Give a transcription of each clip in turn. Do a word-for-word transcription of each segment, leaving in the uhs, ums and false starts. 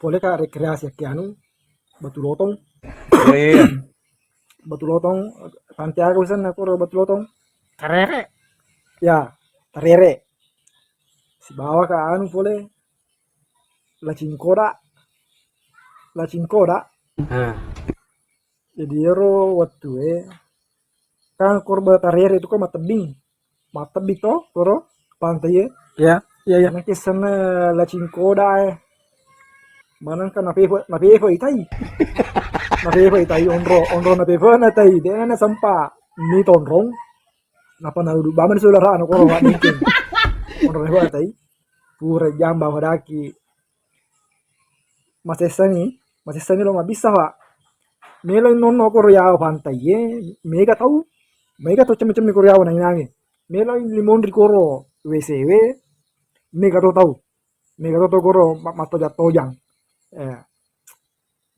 Pole ka rekreasi ki anu, Batu Lotong. Iya, iya. Batu Lotong, pantai aga usenna koro Batu Lotong? Tarere. Ya, Tarere. Sibawa ka anu pole, La Cingkoda. La Cingkoda. Ah. Jadi ero wettue, kan koro Batu Tarere itu kan mattebbing. Mattebbing to, koro pantai e. Iya, iya, iya. Nake senna La Cingkoda e. Maneng kan napefa, napefa itai. Napefa itai onro, onro napefa na tai. De' na sempa mi tonrong. Napa na udu bameng saudarana koro maddengkeng. Onro napefa tai. Pura jamba fadaki. Masessani, masessani lo mabissa, Pak. Melo nonno koro yawa pantai e, mega tau, mega to cemme-cemme koro yawa nangi-nangi. Melo limonri koro W C W, mega to tau, mega to, to koro ma-, mattojang-tojang. Eh,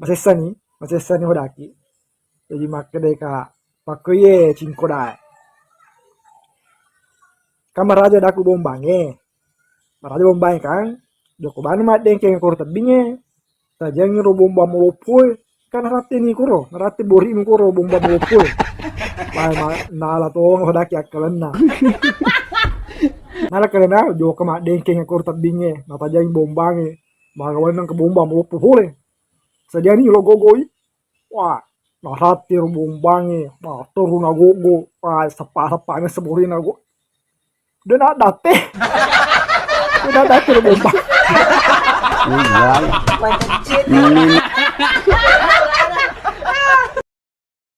masessani, masessani fadaki. Jadi makkedai ka pakkoye Cingkoda e. Kan maraja daku bombang e. Maraja bombang e kan. Jokka bana maddengkeng koro tebbing e. Tajangi ro bombang maloppo e. Kan naratteni koro, naratte bori'mu koro bombang maloppo e. Wah, ma-, nala tong fadaki akkalenna. Nala akkalenna jokka maddengkeng koro tebbing e. Natajangi bombang e. Magawannang ke bombang maloppo pole. Sadiani lo gogoi. Wah, naratte ro bombangnge, matteru nagoggo, wah, seppa-seppana sebori nago. De naddatte. De naddatte ro bombang. Iya.